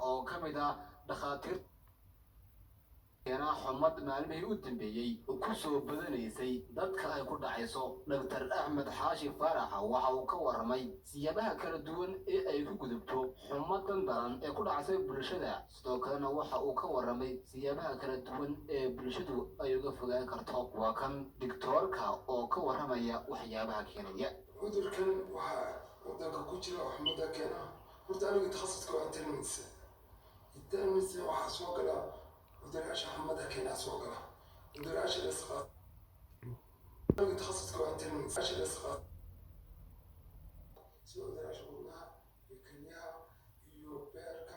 Oo ka mid ah dhakhaatiir keenaa xumad maalmihii u dambeeyey ku soo badanaysay dadka ay ku dhacayso. Dhaktar Axmed Xaashi Faarax waxa uu ka warramay siyaabaha kala duwan ee ay ku gudubto xumadan daran ee ku dhacaysay bulshada. Sidoo kalena waxa uu ka warramay siyaabaha kala duwan ee bulshadu ay uga fogaan karto. Waa kan digtoorka oo ka warramaya waxyaabaha keenaya. Cudurkan waxaa wadanka ku jira oo xumada keena, horta aniga takhasuska waa internal medicine. Internal medicine waxaa soo gala cudurayaasha xumada keenaa soo gala, cudurayaasha la isqaa. Aniga takhasuska waa internal medicine, la isqaa sida cudurayaasha wadnaha iyo kelyaha iyo beerka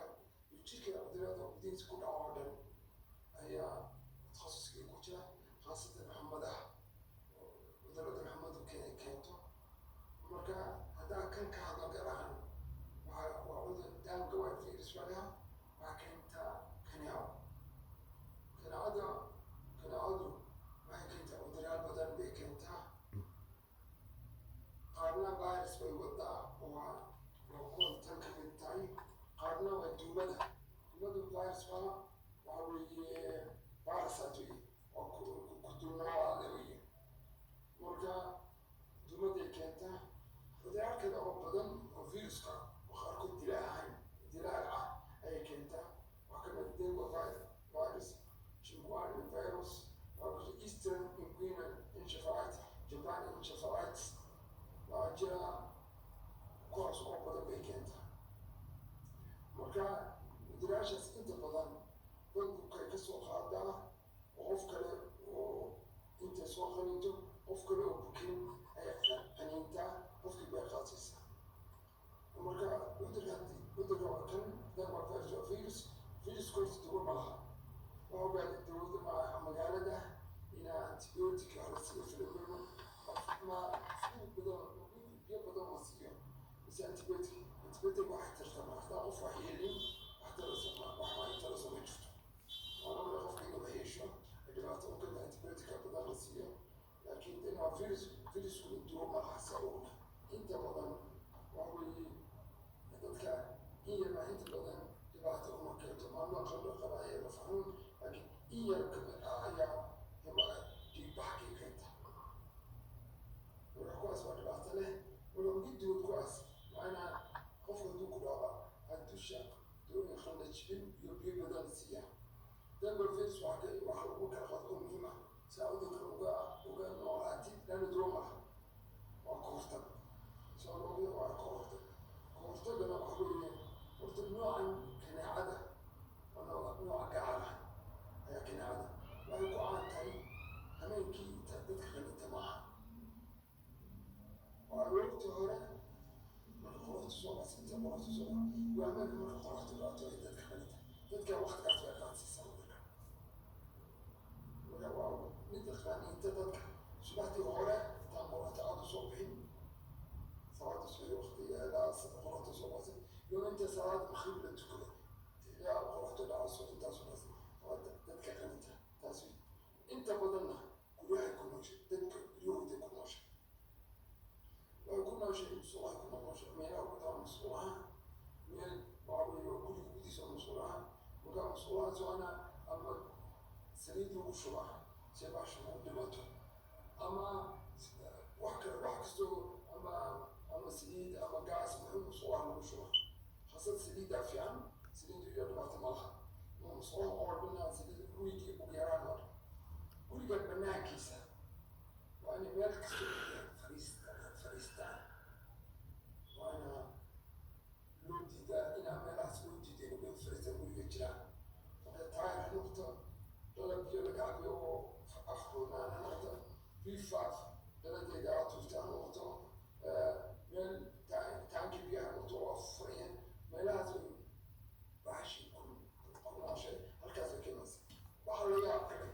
iyo jirka, cudurada gudihiisa ku dhaca oo dhan ayaa takhasuskii ku jira, khaasatan xumadaha, cudurada xumadu keento. Marka haddaan kan ka hadlo gaar ahaan, waxaa waa cudur dengue virus baa dhaha. Waxaa keentaa kaneeco. Kaneecadu waxay keentaa cuduryaal badan bay keentaa. Qaarna virus bay wadaa oo waa kuwa tan ka mid tahay, qaarna waa duumada. Duumadu virus baa, waxa weeye parasite wey, waa ku dulnoolaada weye. Marka duumaday keentaa. Cuduryaal kale oo badan oo viruska oo qaarkood dilaa ahayn, dilaac ah ayay keentaa. Waxaa kamid dengue virus, chikungunya virus, waxaa ku jira Eastern Inguinal encephalitis, Japan encephalitis waxaa jira. Kuwaas oo badan bay keentaa. Marka cuduryaashaas inta badan dadbukay ka soo qaadaa oo qof kale oo intay soo qaniinto, qof kale oo bukin ayay qaniintaa, qofkii bay qaadsiisaa. Marka cudurka, cudurka waa kan dengue virus, waa virus. Virus horta dawo ma laha. Waa ogaaday dowladda magaalada inaa antibiotic wax la siiyo, filimimo ma badan, biyo badan la siiyo mise antibiotic. Antibiotic wax tarta ma hadaa qof wax yeelin, wax tarasa ma, wax ay tarasa ma jirto. Waa laga qofka inuu wax yeesho ay dhibaato u keenta antibiotic badan la siiyo, laakiin den waa virus. Viruskuna dawo ma laha sa ogna. Inta badan waa weeye dadka in yar baa inta badan dhibaato uma keento. Maalmo qandho qaba ayaa la xanuun, laakiin in yar kamid ah ayaa dhiigbax kii keenta. Marka kuwaas waa dhibaato leh. Marka gidigood kuwaas macnaa qofka hadduu ku dhaco aad dusha dooyin qandho jibin iyo biyo badan siiya. Dengue virus waxa lagu kala qaado oo muhiim ah si aa cudurkan uga noolaatid, lana dawo ma laha, waa ka hortag. Soo loogu waa ka hortag. Ka hortagana waxa weeye horta noocan kaneecada waa nooca gaar ah ayaa. Kaneecada waxay ku caan tahay habeenkii inta dadka qaninta maaha, waa aroortii hore marka qoraxdu soo baxsa, inta qoraxdu soo baxo, waa habeenka marka qoraxdu dhacto ay dadka qaninta. Dadka waqtigaas bay qaadsiisaa cudurka. Marka waa mid qaniinta dadka subaxdii hore intaan qoraxda aada usoo bixin, salaada subaxi waqtigeedaas qoraxda soo baxsay iyo inta salaada maqrib la tukado ilaa qoraxdu dhacayso, intaas dhaas waa dadka qaninta. Taas wey. Inta badanna guryahay ku nooshay, dadka guryahooday ku nooshay, waxay ku nooshay musqulahay ku nooshay, meelaha gudaha musqulaha, meel waxa weeye waa guriga gudihiisa musqulaha. Marka musqulaha soona ama saliid lagu shubaa si baasha ugu dhimato ama wax kale, wax kastoo ama saliid ama gaas muxuu musqulaha lagu shubaa. Khasad saliiddaa fiican, saliidu iyo dhibaato ma laha. Musqulaha oo dhanaa saliid wiigii ugu yaraan mar. Guriga banaankiisa waa inay meel kasta fariistaan, waa inaa loo diidaa, inaa meelahaas loo diiday inay fariistaan guriga jiraan. Marka taayir ha noqoto, dhala biyo laga cabiyo oo afroonaan ha noqoto, V5 dhaladeeda aad tuurta ha noqoto, meel taanki biyo ha noqoto oo afurayan, meelahaas way bahashi ku nooshay, halkaas way keenaysa. Waxaa la yaab kale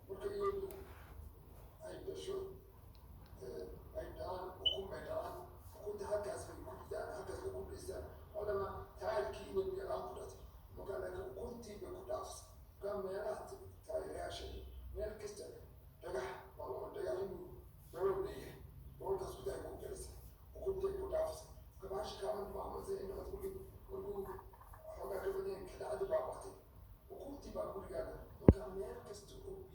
marka iyadu ay dhasho. Meel kasta oo